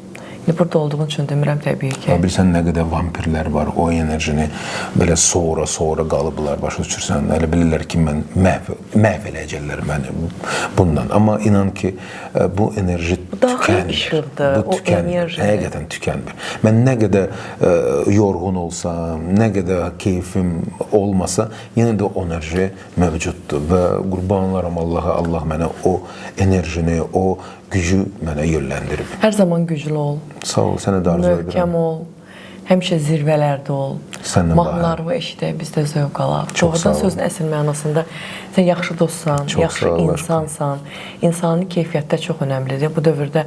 A: İndi burada olduğun üçün demirəm təbii ki.
B: Ya bilirsən nə qədər vampirlər var, o enerjini belə sonra qalıblar, başa düşürsən. Elə bilirlər ki, mən məhv eləyəcəklər məni bundan. Amma inan ki, bu enerji
A: daxili
B: tükənmir.
A: işıqdır,
B: Bu
A: o
B: tükənmir.
A: enerji.
B: Həqiqətən tükənmir. Mən nə qədər yorğun olsam, nə qədər keyfim olmasa, yenə də o enerji mövcuddur və qurbanlaram Allaha, Allah mənə o enerjini, o gücü mənə yönləndirib.
A: Hər zaman güclü ol.
B: Sağ ol, sənə də arzu edirəm.
A: Möhkəm ol. Həmişə zirvələrdə ol.
B: Səndən bahəm.
A: Mahnılarını eşidək, biz də zövq alaq.
B: Çox
A: Doğrudan
B: sağ ol.
A: sözün əsl mənasında sən yaxşı dostsan,
B: Çox
A: yaxşı
B: sağ ol, aşkım.
A: insansan. İnsani keyfiyyətdə çox önəmlidir. Bu dövrdə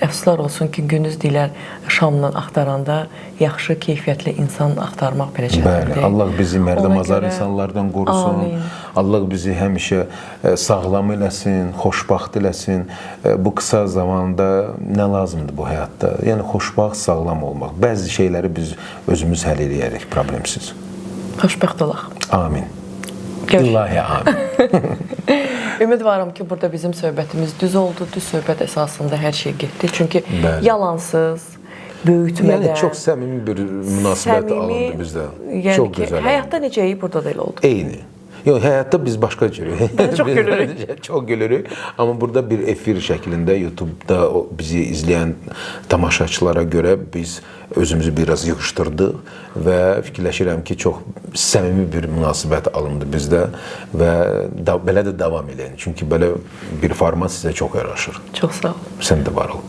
A: əfsuslar olsun ki, gündüz deyirlər şamla axtaranda yaxşı keyfiyyətli insan axtarmaq belə çətindir.
B: Bəli, Allah bizi mərdəmazar
A: Ona görə-
B: insanlardan qorusun.
A: Amin.
B: Allah bizi həmişə sağlam eləsin, xoşbəxt eləsin. Bu qısa zamanda nə lazımdır bu həyatda? Yəni xoşbəxt, sağlam olmaq. Bəzi şeyləri biz özümüz həll eləyərik problemsiz.
A: Xoşbəxt olaq.
B: Amin.
A: Görüşürüz.
B: İlahi amin.
A: Ümidvaram ki, burada bizim söhbətimiz düz oldu. Düz söhbət əsasında hər şey getdi. Çünki
B: Bəli.
A: yalansız, böyütmədən,
B: Yəni çox səmimi bir münasibət alındı bizdə.
A: Yəni
B: Çox
A: ki,
B: gözəl.
A: Həyatda necəyik, burada da elə oldu.
B: Eyni. Yox, həyatda biz başqa cürük.
A: Çox gülürük.
B: Çox gülürük. Amma burada bir efir şəklində YouTube-da bizi izləyən tamaşaçılara görə biz özümüzü biraz yığışdırdıq və fikirləşirəm ki, çox səmimi bir münasibət alındı bizdə və belə də davam eləyin. Çünki belə bir format sizə çox yaraşır.
A: Çox sağ ol.
B: Sən də var ol.